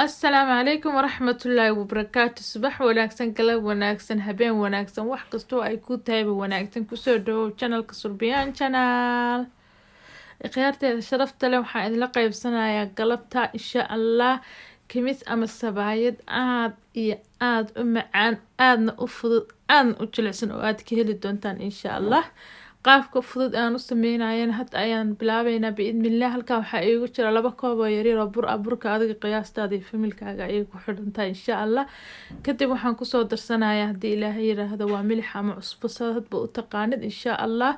Asalaamu calaykum waraxmatullaahi wabarakaatu. Subax wanaagsan, galab wanaagsan, habeen wanaagsan, wax kastoo ay ku tahayba wanaagsan. Kusoo dhawow channelka Surbiyaan Channel. Khiyaarteeda sharafta leh, waxaan idinla qeybsanayaa galabta, insha Allah, kimis ama sabaayad aada iyo aada u macaan, aadna u fudud, aadna u jilicsan oo aad ka heli doontaan, insha Allah. Qaabka fudud aan u sameynayana hadda ayaan bilaabeynaa, biidnillah. Halkan waxaa iigu jira 2 koob oo yaryar oo bur ah. Burka adiga qiyaastaada iyo familkaaga ayay ku xidhantahay, insha Allah. Kadib waxaan kusoo darsanaya, haddii Ilaahay yiraahdo, waa milix ama cusbo, hadba u taqaanid, insha Allah.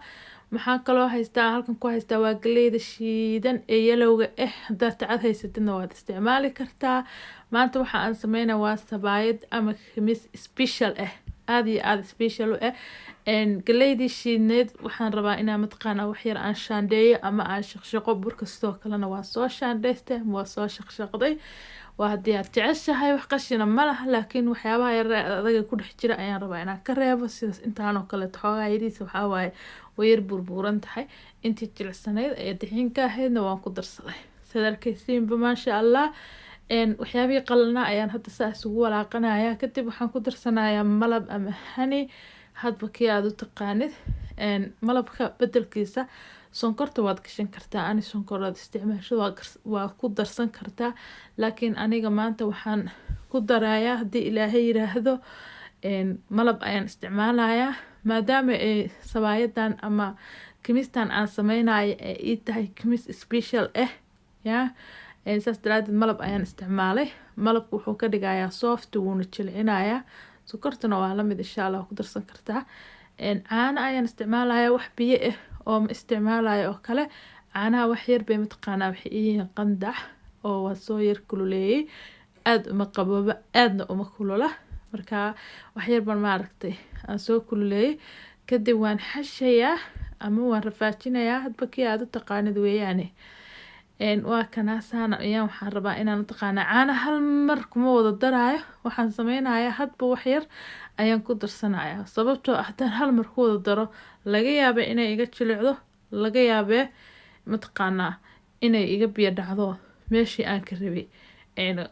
Maxaa kaloo haystaa? Halkan ku haystaa waa galeyda shiidan ee yellowga ah. Haddaad tacad haysatidna, waad isticmaali kartaa. Maanta waxa aan sameynaya waa sabaayad ama kimis special ah, aada iyo aada special u ah. Galeydii shiidneed waxaan rabaa inaa mataqaana waxyar aan shaandheeyo ama aan shaqshaqo. Burka sidoo kalena waa soo shaandheystay ama waa soo shaqshaqday. Waa haddii aad jeceshahay, wax qashina ma laha, laakiin waxyaabaha yar adaga ku dhex jira ayaan rabaa inaan ka reebo. Sidaas intaanoo kaleeto xoogaa yariisa waxaa waaye way yar burbuuran tahay. Intii jilicsanayd ee dixiinka ahaydna waan ku darsaday, sidaad arkaysiinba, maasha Allah. Waxyaabihii qalalnaa ayaan hadda saa isugu walaaqanaya. Kadib waxaan ku darsanayaa malab ama honey, hadba kii aada u taqaanid. Malabka bedelkiisa sonkorta waad gashan kartaa, ani sonkoraad isticmaasho waa ku darsan kartaa, laakiin aniga maanta waxaan ku darayaa, haddii Ilaahay yiraahdo, malab ayaan isticmaalayaa, maadaama ay sabaayadan ama kimistan aan sameynayo ee ii tahay kimis special ah. Ya, saas daraadeed malab ayaan isticmaalay. Malabka wuxuu ka dhigayaa soft, wuuna jilcinayaa. Sokortana waa lamid, insha Allah, ku darsan kartaa. Caano ayaan isticmaalaya, wax biyo ah oo ma isticmaalayo oo kale. Caanaha wax yar bay mataqaanaa waxay iyihiin qandac oo waa soo yar kululeeyay, aada uma qabooba, aadna uma kulula. Marka waxyar baan maaragtay aan soo kululeeyay. Kadib waan xashayaa ama waan rafaajinayaa, hadba kii aada u taqaanid weeyaane. Waa kanaasaana ayaan waxaan rabaa inaan mataqaanaa caana hal mar kuma wada daraayo. Waxaan sameynayaa hadba wax yar ayaan ku darsanayaa, sababtoo ah haddaan hal mar ku wada daro, laga yaaba inay iga jilicdo, laga yaabee mataqaanaa inay iga biyo dhacdo meeshii aan ka rabay ayna.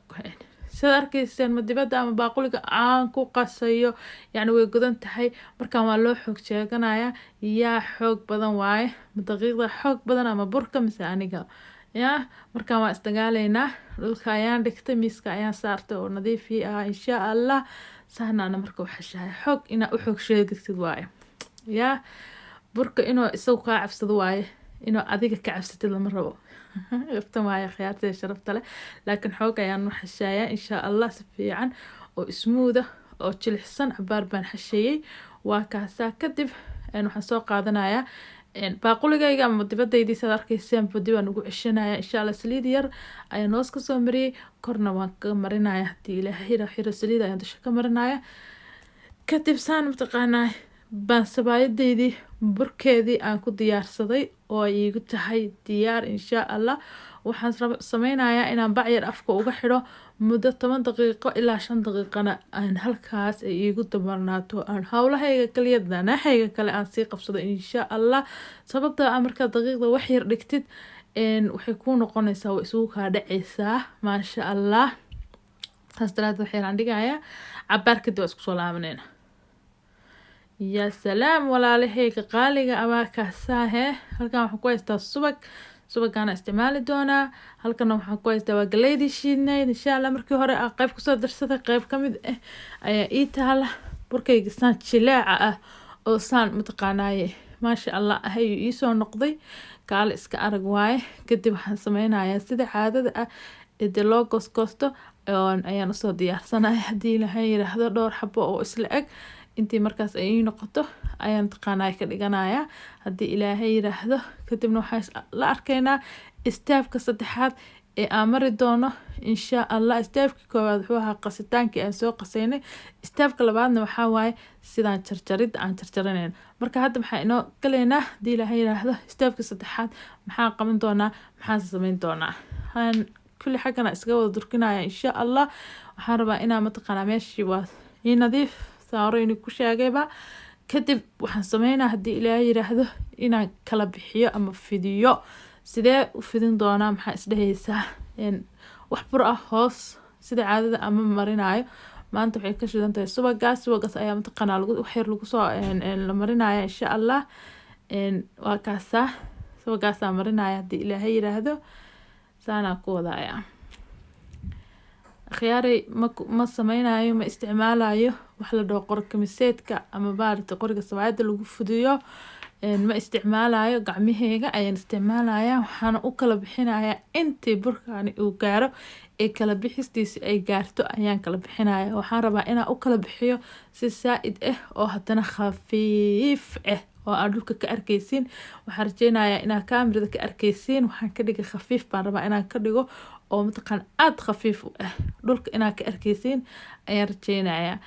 Sidaad arkayseen, ma dibadda ama baaquliga aan ku qasayo, yacni way godan tahay. Markaan waa loo xoog sheeganayaa, yaa xoog badan waaye? Ma daqiiqda xoog badan ama burka mise aniga? Yaa, markaan waa isdagaaleynaa. Dhulka ayaan dhigtay, miiska ayaan saartay oo nadiifii ah, insha Allah. Sahnaana marka u xashahay, xoog inaa u xoog sheegtid waaye. Yaa, burka inuu isagu kaa cabsado waaye, inuu adiga ka cabsatid lama rabo. Iftan waaye, khiyaartida sharafta leh, laakiin xoog ayaan u xashayaa, insha Allah, si fiican oo smooth ah oo jilicsan. Cabaar baan xasheeyey, waa kaasaa. Kadib waxaan soo qaadanayaa baaquligayga ama dibadaydii. Saad arkayseen, dib aan ugu ceshanaya, insha Allah. Saliid yar ayaan hoos kasoo mariyey, korna waan ka marinaya, haddii Ilaahay xiro. Saliid ayaan dusha ka marinaya. Kadib saan mataqaanaa baan sabaayadaydii burkeedii aan ku diyaarsaday oo ay iigu tahay diyaar, insha Allah. Waxaan sameynayaa inaan bac yar afka uga xidho muddo 10 daqiiqo ilaa 5 daqiiqana aan halkaas ay iigu dabarnaato, aan howlahayga kaliya, danahayga kale aan sii qabsado, insha Allah. Sababtoo ah markaad daqiiqda wax yar dhigtid, waxay kuu noqonaysaa, way isugu kaa dhacaysaa, maasha Allah. Saas daraadeed wax yar aan dhigayaa. Cabaar kadib waa isku soo laabanayna. Yaa salaam, walaalahayga qaaliga abaa kaasaahe. Halkan waxaan ku haystaa subag, subagaana isticmaali doonaa. Halkana waxaan ku haystaa waa galeydii shiidnayd, insha Allah. Markii hore aan qayb kusoo darsaday, qayb kamid ah ayaa ii taala. Burkayga saan jileeca ah oo saan mataqaanaaye, maasha Allah ah, ayuu iisoo noqday. Kaale iska arag waaye. Kadib waxaan sameynayaa sida caadada ah ee dee loo goosgoosto ayaan usoo diyaarsanaya, haddii Ilaahay yiraahdo, dhowr xabo oo isla eg. Intii markaas ay ii noqoto ayaan taqaanaa ka dhiganaya, haddii Ilaahay yiraahdo. Kadibna waxaan la arkaynaa stepka saddexaad ee aan mari doono, insha Allah. Stepka koowaad wuxuu ahaa qasitaankii aan soo qasaynay. Stepka labaadna waxaa waaye sidaan jarjaridda aan jarjaranayn. Marka hadda maxaa inoo galaynaa, haddii Ilaahay yiraahdo, stepka saddexaad? Maxaan qaban doonaa? Maxaan sameyn doonaa? Kulli xaggana iskaga wada durkinaya, insha Allah. Waxaan rabaa inaa mataqaanaa meeshii waa ii nadiif, saan hore ini ku sheegayba. Kadib waxaan sameynaa, haddii Ilaahay yiraahdo, inaan kala bixiyo ama fidiyo. Sidee u fidin doonaa? Maxaa isdhehaysaa? Wax bur ah hoos. Sida caadada ama marinayo, maanta waxay ka shidan tahay subagaas. Subagaas ayaa mataqaanaa lagu wax yar lagu soo la marinaya, insha Allah. Waa kaasaa, subagaasaa marinaya haddii Ilaahay yiraahdo. Saanaa ku wadaya, akhyaaray. Ma sameynayo, ma isticmaalayo wax la dhaho qorkamiseedka ama maaragtay qoriga sabaayadda lagu fudiyo, ma isticmaalayo. Gacmaheyga ayaan isticmaalaya. Waxaana u kala bixinayaa intii burkani uu gaaro ee kala bixistiisa ay gaarto ayaan kala bixinaya. Waxaan rabaa inaan u kala bixiyo si saa-id ah oo haddana khafiif ah oo aad dhulka ka arkeysiin. Waxaan rajeynayaa inaad kaamirada ka arkeysiin. Waxaan ka dhigay khafiif baan rabaa inaan ka dhigo oo mataqaan aada khafiif u ah, dhulka inaad ka arkeysiin ayaan rajeynayaa.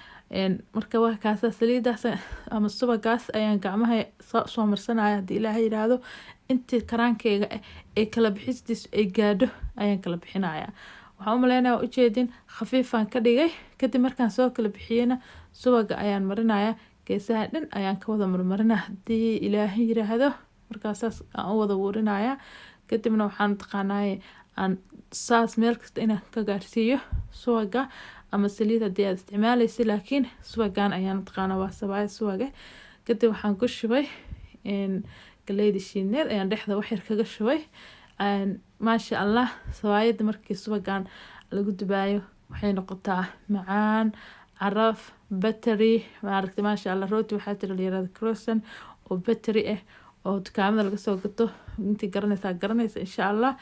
Marka waa kaasa, saliidaas ama subagaas ayaan gacmaha soo marsanaya haddii Ilaahay yiraahdo. Intii karaankeyga ah ee kala bixistiisu ay gaadho ayaan kala bixinaya. Waxaan u maleynaya waa ujeedin, khafiifaan ka dhigay. Kadib markaan soo kala bixiyena, subaga ayaan marinaya, geesaha dhan ayaan ka wada marmarina haddii Ilaahay yiraahdo. Markaa saas aan u wada wurinaya. Kadibna waxaan mataqaanaaye aan saas meel kasta inaan ka gaarsiiyo subaga ama saliid haddii aad isticmaaleysa, laakiin subagan ayaan mataqaanaa, waa sabaayad subaga. Kadib waxaan ku shubay galeyda shiineed ayaan dhexda wax yar kaga shubay. Maasha Allah, sabaayadda markii subagan lagu dubaayo waxay noqotaa macaan, caraf, buttery maaragtay, maasha Allah. Rooti waxaa jira la yirahdo croissant oo buttery ah oo dukaamada laga soo gato. Intii garanaysaa garanaysa, insha Allah.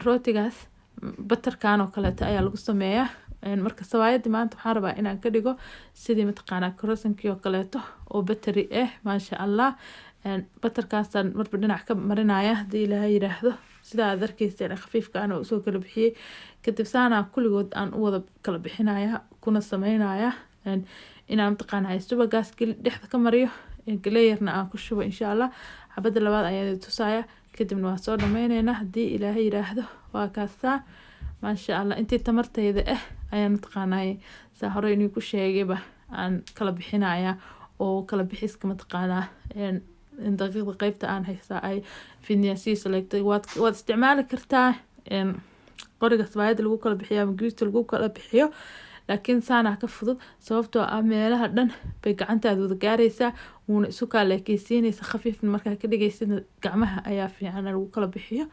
Rootigaas butterkan oo kaleeto ayaa lagu sameeyaa. Marka sabaayadii maanta waxaan rabaa inaan ka dhigo sidii mataqaanaa croissantkii oo kaleeto oo buttery ah, maasha Allah. Butterkaasaan marba dhinac ka marinaya haddii Ilaahay yiraahdo. Sidaa aad arkeyseen khafiifka aan usoo kala bixiyey. Kadib saanaa kulligood aan u wada kala bixinaya kuna sameynaya inaan mataqaanaa subagaas dhexda ka mariyo, galeyarna aan ku shubo, insha Allah. Xabada labaad ayaan tusaya, kadibna waa soo dhameyneynaa haddii Ilaahay yiraahdo. Waa kaasaa, maasha Allah. Intii tamartayda ah ayaan mataqaanaa, saa hore inii ku sheegayba, aan kala bixinaya oo kala bixiska mataqaanaa daqiiqda qeybta aan haystaa ay fidniyaasiisa leegtay. Waad isticmaali kartaa qoriga sabaayadda lagu kala bixiyo ama giista lagu kala bixiyo, laakiin saanaa ka fudud, sababtoo ah meelaha dhan bay gacantaada wada gaaraysaa, wuuna isu kaaleekeysiinaysa. Khafiifna markaa ka dhigaysidna, gacmaha ayaa fiican lagu kala bixiyo.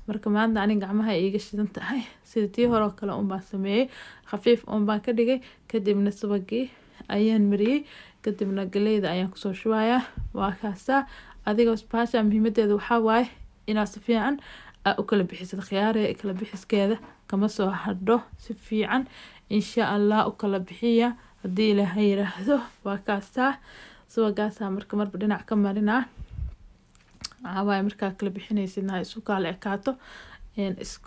Marka maanta aniga gacmaha iiga shidan tahay. Sida tii hore oo kale unbaan sameeyey, khafiif unbaan ka dhigay. Kadibna subagii ayaan mariyey, kadibna galeyda ayaan kusoo shubayaa. Waa kaasaa. Adiga bahasha muhiimadeeda waxaa waaye inaad si fiican aa u kala bixisid. Khiyaare, kala bixiskeeda kama soo hadho. Si fiican, insha Allah, u kala bixiya haddii Ilaahay yiraahdo. Waa kaasaa, subagaasaa marka marba dhinac ka marinaa. Waxaa waaye markaa kala bixinaysidna ha isu kaala ekaato,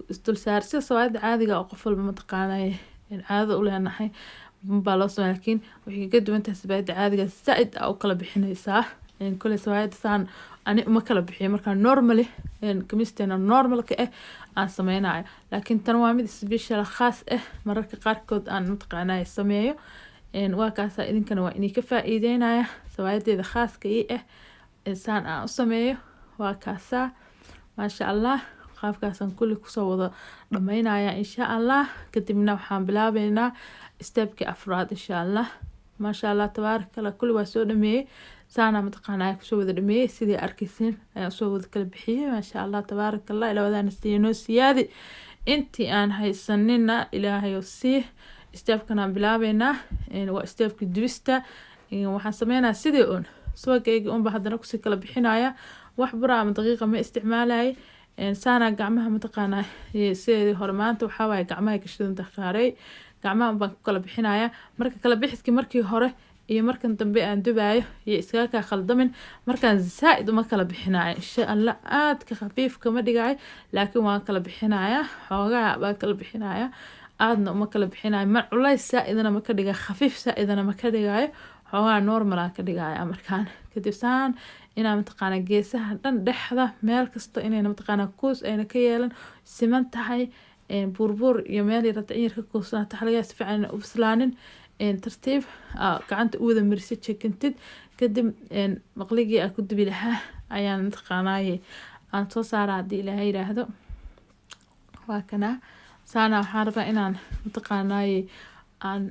isdul saar sida sabaayadda caadiga oo qof walba mataqaanay caadada u leenahay baa loo sameeya, laakiin waxay kaga duwan tahay sabaayadda caadiga zaa-id aa u kala bixinaysaa. Kole sabaayadda saan ani uma kala bixiyo markaa normally kamisteena normalka ah aan sameynayo, laakiin tan waa mid special khaas ah, mararka qaarkood aan mataqaanay sameeyo. Waa kaasaa, idinkana waa inay ka faa-iideynaya sabaayadeeda khaaska ii ah saan aan u sameeyo. Waa kaasaa, maasha Allah. Qaabkaasaan kulli kusoo wada dhameynaya, insha Allah. Kadibna waxaan bilaabeynaa stepkii afraad, insha Allah. Maasha Allah, tabaaraka Allah. Kulli waa soo dhameeyey, saana mataqaanaa kusoo wada dhameeyey. Sidii arkeysiin ayaan soo wada kala bixiyey. Maasha Allah, tabaaraka Allah. Ilaa siiyo noo siyaadi, intii aan haysanina Ilaahay oo sii. Stepkan aan bilaabeynaa waa stepkii dubista. Waxaan sameynaya sidii un subagaygi unba haddana kusii kala bixinaya. Wax bura ama daqiiqa ma isticmaalay. Saana gacmaha mataqaanaa sideedii hore. Maanta waxaa waaye gacmaha gashadanta qaaray, gacmaha baan ku kala bixinaya. Marka kala bixiskii markii hore iyo markan dambe aan dubaayo iyo iskaga kaa khaldamin. Markaan zaa-id uma kala bixinayo, insha Allah. Aadka khafiif kama dhigayo, laakiin waan kala bixinaya, xoogaa baan kala bixinaya. Aadna uma kala bixinayo, ma culays saa-idana ma ka dhigayo, khafiif saa-idana ma ka dhigayo, xoogaa normal aan ka dhigaya. Markaan kadib saan inaa mataqaana geesaha dhan, dhexda, meel kasta inayna mataqaana kuus ayna ka yeelan, siman tahay, buurbuur iyo meel yarata in yar ka kuusanaata waxa laga yaaba si fiican inay u bislaanin. Tartiib gacanta u wada marisid, jekintid. Kadib maqligii aan ku dubi lahaa ayaan mataqaanaaye aan soo saara haddii Ilaahay yiraahdo. Waa kanaa. Saana waxaan rabaa inaan mataqaanaaye aan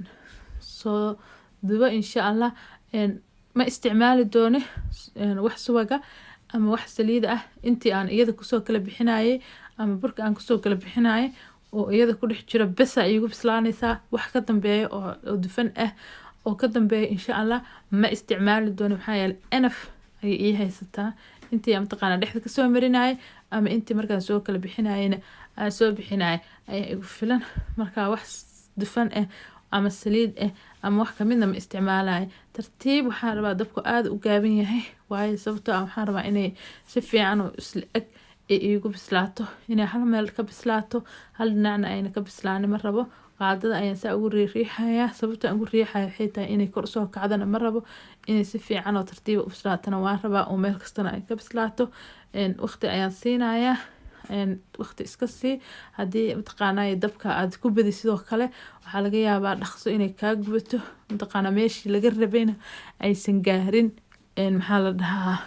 soo dubo, insha Allah. Ma isticmaali doono wax subaga ama wax saliid ah. Intii aan iyada kusoo kala bixinayay ama burka aan kusoo kala bixinayay oo iyada ku dhex jiro besa iigu bislaanaysaa. Wax ka dambeeya oo dufan ah oo ka dambeeya, insha Allah, ma isticmaali doono, maxaa yeelay enough ayay ii haysataa. Intii aan mataqaanaa dhexda kasoo marinayay ama intii markaan soo kala bixinayayna aan soo bixinayay ayaa igu filan. Marka wax dufan ah ama saliid ah ama wax kamidna ma isticmaalayo. Tartiib waxaan rabaa, dabku aada u gaaban yahay, waayo sababtoo ah waxaan rabaa inay si fiican oo isla eg ay iigu bislaato, inay hal meel ka bislaato, hal dhinacna ayna ka bislaanin ma rabo. Qaadada ayaan saa ugu riixayaa. Sababta aan ugu riixaya waxay tahay inay kor usoo kacdana ma rabo, inay si fiican oo tartiiba u bislaatana waan rabaa, oo meel kastana ay ka bislaato. Waqti ayaan siinayaa, waqti iska sii. Haddii mataqaanaa dabka aad ku badi, sidoo kale waxaa laga yaabaa dhaqso inay kaa gubato, mataqaanaa meeshii laga rabayna aysan gaarin. Maxaa la dhahaa,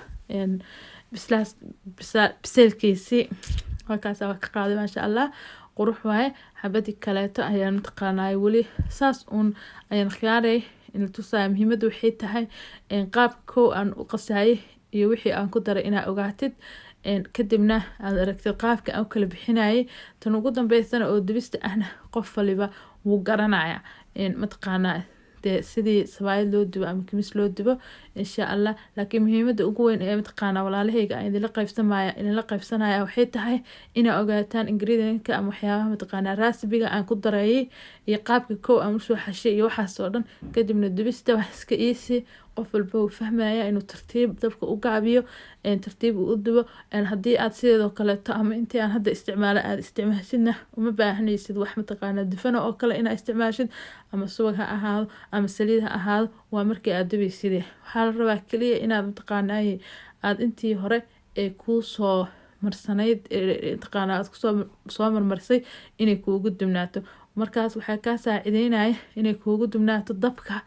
bislaas biseelkiisii halkaas waa ka qaaday. Maasha Allah, qurux waaye. Xabadii kaleeto ayaan mataqaanaa weli saas uun ayaan khiyaaray in la tusaya. Muhiimadda waxay tahay qaabka kow aan u qasayay iyo wixii aan ku daray inaa ogaatid, kadibna aad aragtid qaabka aan u kala bixinayay. Tan ugu dambeysana oo dubista ahna qof waliba wuu garanaya mataqaanaa dee sidii sabaayad loo dubo ama kimis loo dubo, insha Allah. Laakiin muhiimada ugu weyn ee mataqaanaa walaalahayga aan idinla qaybsamaya idinla qaybsanaya waxay tahay inaa ogaataan ingredientka ama waxyaabaha mataqaanaa recipe-ga aan ku darayay iyo qaabka kow aan usoo xashay iyo waxaas oo dhan. Kadibna dubista wax iska easy, qof walba uu fahmaya inuu tartiib dabka u gaabiyo, tartiib uu u dubo. Haddii aad sideedoo kaleeto ama intii aan hadda isticmaalo aada isticmaashidna, uma baahanaysid wax mataqaanaa dufano oo kale inaa isticmaashid, ama subag ha ahaado ama saliid ha ahaado. Waa markii aad dubaysid, waxaa la rabaa keliya inaad mataqaanaaye aada intii hore ee kuusoo marsanayd mataqaanaa aad kusoo soo marmarisay inay kuugu dubnaato. Markaas waxaa kaa saacideynaya inay kuugu dubnaato dabka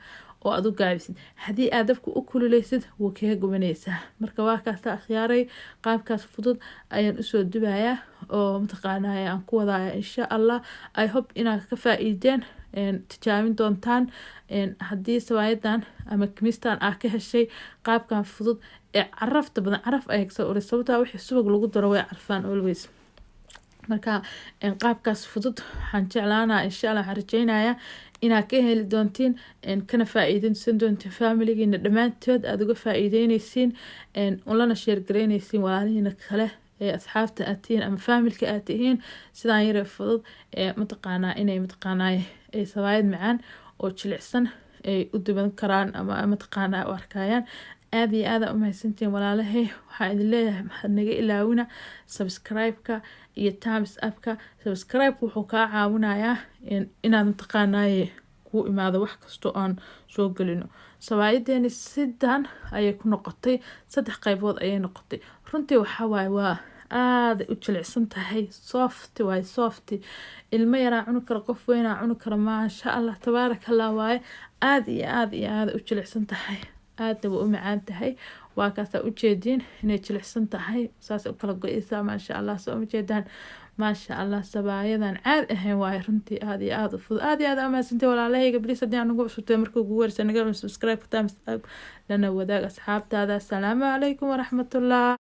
oo aad u gaabisid. Haddii aad dabka u kululeysid, wuu kaga gubanaysaa. Marka waa kaasta, akhyaaray, qaabkaas fudud ayaan usoo dubayaa oo mataqaanaa aan ku wadaya, insha Allah. I hope inaad ka faa-iideen, tijaabin doontaan. Haddii sabaayadan ama kimistan aa ka heshay qaabkan fudud ee carafta badan, caraf ayay kasoo uray, sababtaa wixii subag lagu daro way carfaan always. Marka qaabkaas fudud waxaan jeclaanaa, insha Allah, waxaan rajeynayaa inaad ka heli doontiin, kana faa-iideysan doontiin, familigiina dhammaantood aada uga faa-iideyneysiin, lana share gareyneysiin walaalihiina kale ee asxaabta aad tihiin ama family-ka aad tihiin, sidaan yare fudud ee mataqaanaa inay mataqaanaa ay sabaayad macaan oo jilicsan ay u duban karaan ama mataqaanaa u arkayaan. Aada iyo aada umahadsantihiin, walaalahay. Waxaa idin leeyahay, maxaad naga ilaawina subscribe-ka iyo thumbs up-ka. Subscribe wuxuu kaa caawinayaa inaad mataqaanaaye kuu imaado wax kastoo aan soo gelino. Sabaayadeeni sidan ayay ku noqotay, saddex qaybood ayay noqotay. Runtii waxaa waaye waa aaday u jilicsan tahay, soft waaye, soft. Ilmo yaraa cuni kara, qof weynaa cuni kara. Maasha Allah, tabaaraka Allah waaye. Aada iyo aada iyo aada u jilicsan tahay, aadna waa u macaan tahay. Waa kaasaa ujeediin inay jilicsan tahay, saasay u kala go-eysaa. Maasha Allah, soo uma jeedaan? Maasha Allah, sabaayadan caadi ahayn waaye runtii, aada iyo aada u fudud. Aada iyo aada umahadsantahay, walaalahayga. Please, haddii aan ugu cusubtay marka ugu warsa, naga subscribe, thumbs up, lana wadaag asxaabtaada. Asalaamu calaykum waraxmatullah.